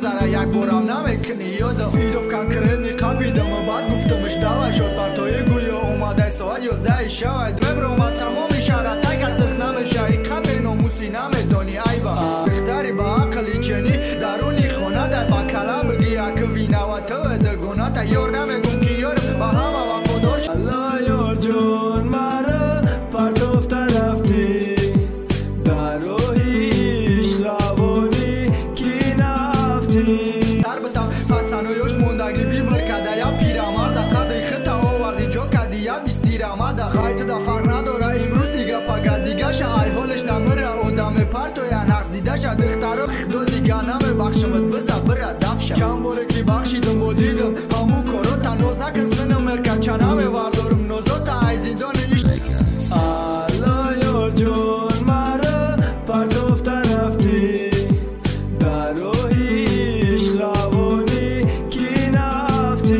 Мегзара, як борам намекунӣ ёдам. Видов конкретный қапидам, баъд гуфтамш: давай шод партои, гӯё омадай соат 11-и шавай. Мебромад тамоми шаҳра, тайкак сирх намеша, и қапе номусӣ намедонӣ айба. Духтари ба ақли ченӣ даруни хона дай ба кала бигӣ, як винава тв дугоната ёр намегум, ки ёр ба ҳама вафодор. Алло, ёрҷон, маро партофта рафтӣ дар роҳи ишқ, равонӣ ки нафтӣ. Дар битам пацаноёш мондагӣ выбор када, я пирамарда қадри хита оварди ҷо кади, я бистирамада хайтда фарқ надора имрӯз дига пага дигаша, ай ҳолеш намира одаме партоя нақс дидаша. Духтаро худо дига намебахшамад, биза бира дафша. Чанд боре ки бахшидам, бо дидам ҳаму коро таноз накун, синам меркача намевардорум нозота ай зиндони ишқ. Алло, ёрҷон, маро партофта рафтӣ дар роҳи ишқ, равонӣ ки нафтӣ.